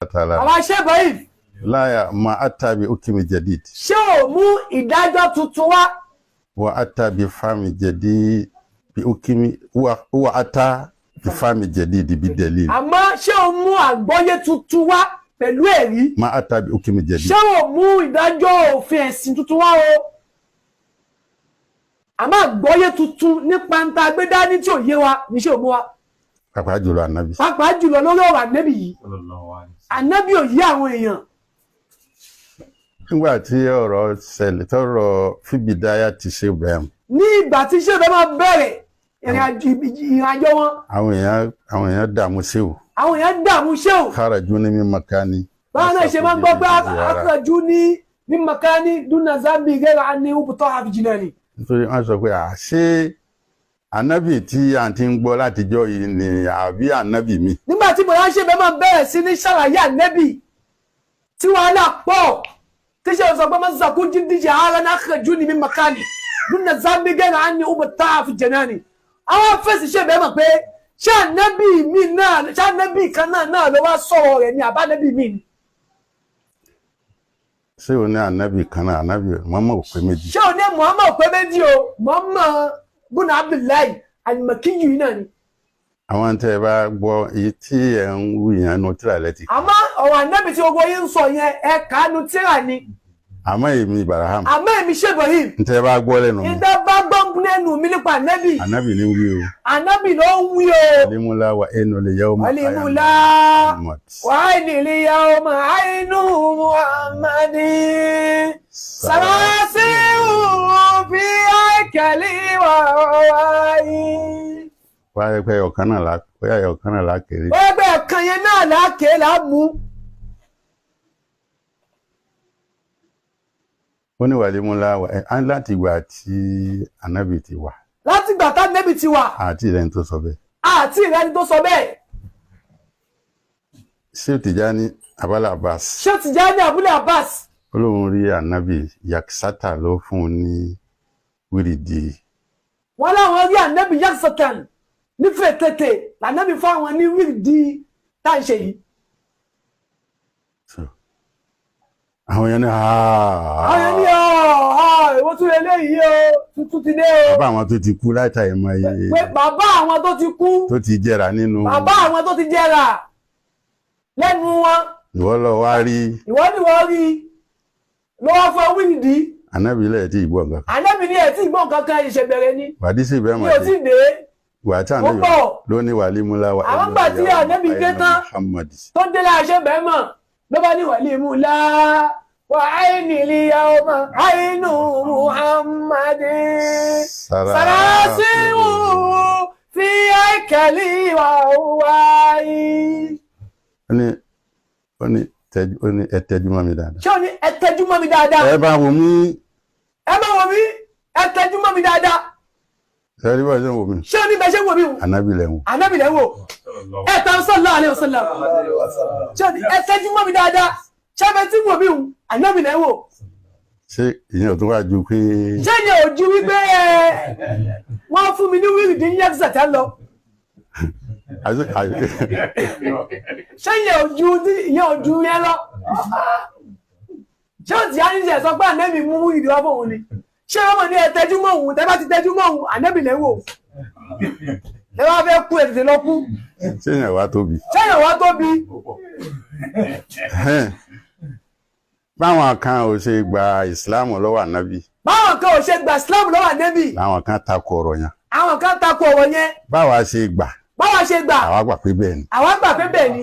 Ta'ala. Bàbá Sheikh Ibrahim. Láyà ma ata bi hukmi jadid. Ṣé ò mú ìdájọ́ tuntun wá? Wa ata bi fahmi jadid bi hukmi wa ata bi fahmi jadid bi dalil. Àmọ́ ṣé ò mú àgbọ́yé tuntun wá pẹ̀lú ẹ̀rí? Ma ata bi hukmi jadid. Ṣé ò mú ìdájọ́ òfin ẹ̀sìn tuntun wá o? Àmọ́ àgbọ́yé tuntun nípa ń ta gbé dání tí ò yé wa ní ṣé ò mú wa. Pàápàá jùlọ ànábì. Pàápàá jùlọ lórí ọ̀rọ̀ ànábì yìí, ànábì ò yé àwọn èèyàn. Nígbà tí ọ̀rọ̀ ṣẹlẹ̀, tọ́rọ̀ fíbidaya ti ṣe Ibrahim. Ní ìgbà tí ṣé ìbẹ́ máa bẹ̀rẹ̀ ìrìn àjò wọn. Àwọn èèyàn dààmú séwò. Àwọn èèyàn dààmú ṣé ò. Kharaju ní min makani. Báwọn náà ṣe máa ń gbọ́ pé akhraju ní min makani duna zambi gẹ́gẹ́ àní ubùtọ́ àfijìnà ni. Nítorí wọ́n sọ pé àṣé ànábì tí à ń ti ń gbọ́ látijọ́ yìí ni àbí ànábì mi? Nígbà tí bọ̀dá ṣe bẹ́ẹ̀ máa bẹ̀rẹ̀ sí ní ṣàlàyé ànẹ́bì tí wàhálà pọ̀, tí ṣe sọ pé máa ń sàkó jíjíjì ara náà akhraju ní min makani duna zambi gẹ́gẹ́ àní ubùtọ́ àfijìnà ni. Àwọn fèsì ṣe bẹ́ẹ̀ mọ̀ pé ṣé ànẹ́bì mi náà, ṣé ànẹ́bì kan náà ló wá sọ̀rọ̀ rẹ̀ ni àbánẹ́bì mi ni? Ṣé o ní ànábì kan náà, ànábì Muhammad ò pé méjì. Ṣé o ní Muhammad pé méjì o? Muhammad bùnà Abdullahi alimakiyu yìí náà ni. Àwọn tẹ́ ẹ bá gbọ́ èyí tí ẹ ń wí yẹn nu tíra lẹ́tì. Àmọ́ ọ̀rọ̀ ànẹ́bì tí gbogbo yín ń sọ yẹn, ẹ kàánú tíra ni. Àmọ́ èmi Ibrahim. Àmọ́ èmi ṣe Ibrahim. Ntẹ́ ẹ bá gbọ́ lẹ́nu mi. Ìdá bá gbọ́ lẹ́nu mi nípa ànẹ́bì. Ànábì ní wí o. Ànẹ́bì ló ń wí o. Alimula wa enu le yawma. Alimula wa aini li yawma ainu Muhammadin sarasiu fi aikali wa wáyé. Wáyé pé ọ̀kan náà la bóyá ọ̀kan náà la kéré. Wọ́n gbé ọ̀kan yẹn náà láàké láàmú. Ó ní wàlímúlá á láti ìgbà tí ànábì ti wà. Láti ìgbà tá ànábì ti wà. Àti ìrẹ́ni tó sọ bẹ́ẹ̀. Àti ìrẹni tó sọ bẹ́ẹ̀. Ṣé Tìjání Abala Abbas. Ṣé Tìjání Abúlé Abbas. Ó lóun rí ànábì Yaksata ló fún un ní wíìrìdì. Wọ́n láwọn rí ànábì Yaksatan nífẹ̀ẹ́ tètè lànábì fáwọn ní wíìrìdì tá à ń ṣe yìí. So, àwọn yẹn ní Àwọn yẹn ní ọ̀ ìwọ́n tún eléyìí o, tuntun ti dé o. Bàbá àwọn tó ti kú láìta ìmọ̀ iye. Pé bàbá àwọn tó ti kú. Tó ti jẹrà nínú. Bàbá àwọn tó ti jẹrà lẹ́nu wọn. Ìwọ lọ wá rí. Ìwọ ni wọ́n rí ló wá fún wíìdì. Ànábì ilẹ̀ tí ìgbọ́ nǹkan kan. Ànábì ní ẹ̀ tí ìgbọ́n kankan, ìṣẹ̀ bẹ̀rẹ̀ ni. Wàdí sì bẹ́ẹ̀ Mi mọ̀ ò tí ì dé. Wà tí Ó ànábì pọ̀. ló ní wàlímúlá wa. Àwọn gbà tí ànábì dé tán. Muhammad. Tó dé láṣẹ bẹ́ẹ̀ mọ̀ ló bá ní wàlímù lá wà áìní ilé ọmọ àìnú Muhammadin sàrásìwò fi àìkẹ́lì wà wáyé. Ó ní ẹ tẹ́jú mọ́ mi dáadáa. Ṣé o ní ẹ tẹ́jú mọ́ mi dáadáa? Ẹ bá wò mí. Ẹ má wò mí, ẹ tẹ́jú mọ́ mi dáadáa. Sẹ́rí bá ṣe ń wò mí. Ṣé o ní bẹ́ẹ̀ ṣe ń wò mí o? Ànábì lẹ̀ ń wò. Ànábì lẹ̀ ń wò. Ẹ tán sallallahu alaihi wasallam. Ṣé o ní ẹ tẹ́jú mọ́ mi dáadáa? Ṣé ẹ bẹ tí ń wò mí o? Ànábì lẹ̀ ń wò. Ṣé ìyẹn ò tún wá ju pé. Ṣé ìyẹn ò ju wípé ẹ wọ́n fún mi ní wíìrì ní yẹ́fùsà lọ? Ṣé ìyẹn ò ju yẹn lọ? Ṣé o ti á ní ṣe sọ pé ànábì mú wíìrì wá fún òun ni? Ṣé ọmọ ní ẹ tẹ́jú mọ́ òun? Tẹ́ bá ti tẹ́jú mọ́ òun, ànábì lẹ̀ ń wò. Ẹ wá fẹ́ kú, ẹ tètè lọ kú. Ṣé ìyẹn wá tóbi? Ṣé ìyẹn wá tóbi? Ẹhẹ́n. Báwọn kan ò ṣe gba ìsìláàmù lọ́wọ́ ànábì. Báwọn kan ò ṣe gba Islam lọ́wọ́ ànábì. Làwọn kan takò ọ̀rọ̀ yẹn. Àwọn kan takò ọ̀rọ̀ yẹn. Báwa ṣe gbà. Báwa ṣe gbà. Àwa gbà pé bẹ́ẹ̀ ni. Àwa gbà pé bẹ́ẹ̀ ni.